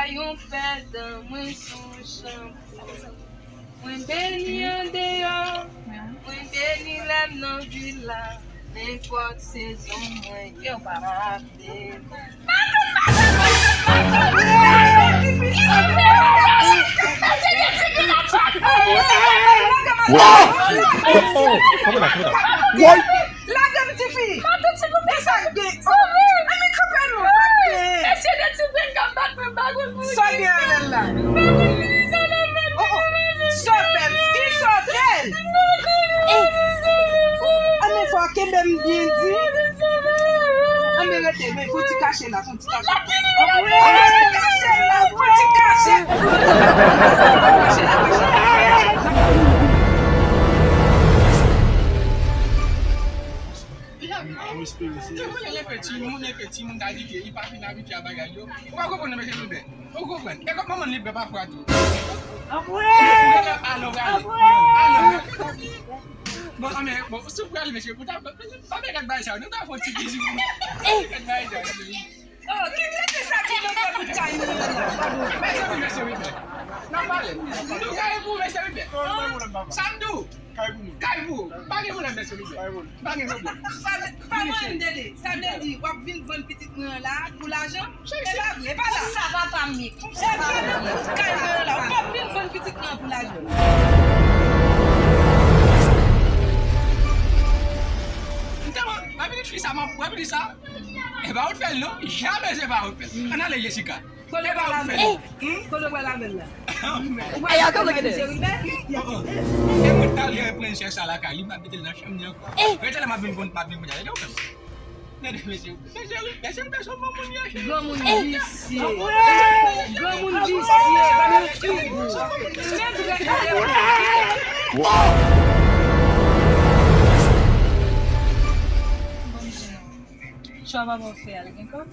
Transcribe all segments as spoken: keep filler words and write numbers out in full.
Yon pèdan mwen sou chanpou. Mwen beni andeyò, mwen beni lè m nan vil la. Nenpòt sezon mwen yo pa beni. Lage m, tifi! Kisa k gen? Ann kanpe non, sa k gen? Mesye de ti grenn k ap bat mwen bagoun pou sa gen avè l la? Oh, oh. Sòtèl, ki sòtèl? Ann fò kenbe m byen di. Ann rete, men fò ti kache la, fò ti kache. Fò ti kache la, fò ti kache. Depi lè l enpe timoun, enpe timoun, ta di ke li pa fin abitye a bagay yo. Ou pa konprann non, mesye Lubè. Ou konprann? E kòm manman Lubè pafwa tou. Ou genlè ale, ou prale. Ale. Bon, anmè, bon, si w prale, mesye, pou ta, pa pèmèt bagay sa yo, nou ta fè yon ti bizou. Pa pèmèt bagay sa yo. Oh, ki tete sa ki nan kò nou kay nou la? Mesye Lubè, mesye Lubè. N ap pale. Nou kay pou mesye Lubè. Sa m di w. Kay pou nou. Kay pou ou. Pa gen pwoblèm, mesye Lubè. Pa gen pwoblèm. Sa, pa mwen, Dede. Sa vle di, w ap vin vann pitit mwen an la pou lajan? E pa vle, e pa la. Sa papa m ye. E pa nan kay mwen an la. W ap vin vann pitit mwen an pou lajan. M tèlman, mwen vin fi sa, mwen vin sa. E pa ou t fè l non. Jamè se pa ou t fè l. Ann ale, Jessica. Kote w pral avè l? Kote w pral avè l la? Hey, y'all, come look at this. E mwen t al gen prensès sa lakay li, m ap mete l nan chanm li ankò. Rete la, m ap vin konn, m ap vin konn. Gade mesye, mesye, mesye, mesye, granmoun visye. Granmoun visye, pa nan figi. Chwa papa w fè a, l gen kòb?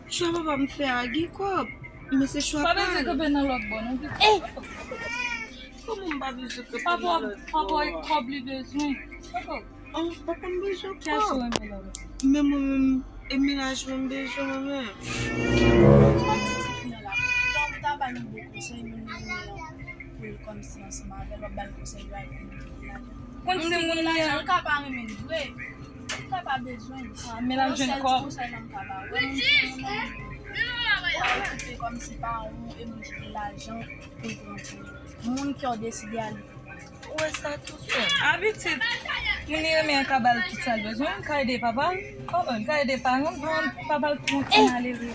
Chwa papa m fè a gen kòb, men se chwa pa l. Pa bezwen kanpe nan lòt bò non, pitit. Kòman m pa bezwen kanpe nan lòt bò? Papa w, papa w e kòb li bezwen. Oh, papa m bezwen kòb. Kiyès ou renmen nan lòt? Men mwen menm, e menaj mwen m bezwen mwen menm. Mwen di ti fi nan la, tan ou ta ba l yon bon konsèy, menm li renmen an, pou l kòmsi ansanm avè l, w ap ba l konsèy yo ak moun ki gen lajan. Konn se moun li an. Moun ki gen lajan, l ka pa renmen l vre. Ou ka pa bezwen li. Ah, men l ap jwenn kòb. Yon sèl ti konsèy m ka ba w. Wè moun ki renmen w, ou pa okipe kòmsi pa yon, e moun ki gen lajan pou l pran pou ou. Moun kè w deside ale. Ou wè sa tou frè. Abitud. Moun li renmen an ka ba l tout sa l bezwen. L ka ede papa l. Oh, oh, l ka ede paran l. Paran l, papa l pou yon ti malere.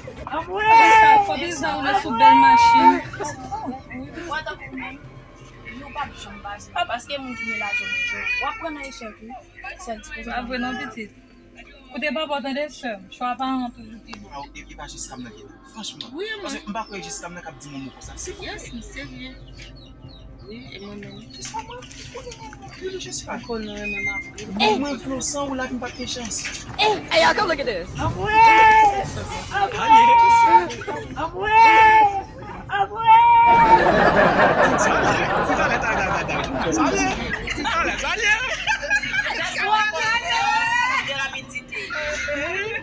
Fò bizan woule sou bèl machin. Ou wè tankou moun, yo p ap janm pase. Paske moun ki gen lajan bezwen. W ap pran nan echèk wi. Sèl ti koze. Pa vre non, pitit. Koute papa w tande, sè m. Chwa paran toujou pi bon. Ah, e, e pa Jessica m nan ki di. Franchman. Wi, mwen. Paske m pa kwè Jessica m nan k ap di m yon mo konsa. Se vre. Yes, m serye. Wi, e mwen menm. Jessica, mwen, ou konnen mwen, mwen, Jessica. Ou konnen mwen menm apre. Mwen, mwen vle w san ou la, m pa t gen chans. Hey, y'all, come look at this. Apre! Apre! Apre! Apre! Sa vle, sa vle, sa vle. Sa vle, sa vle.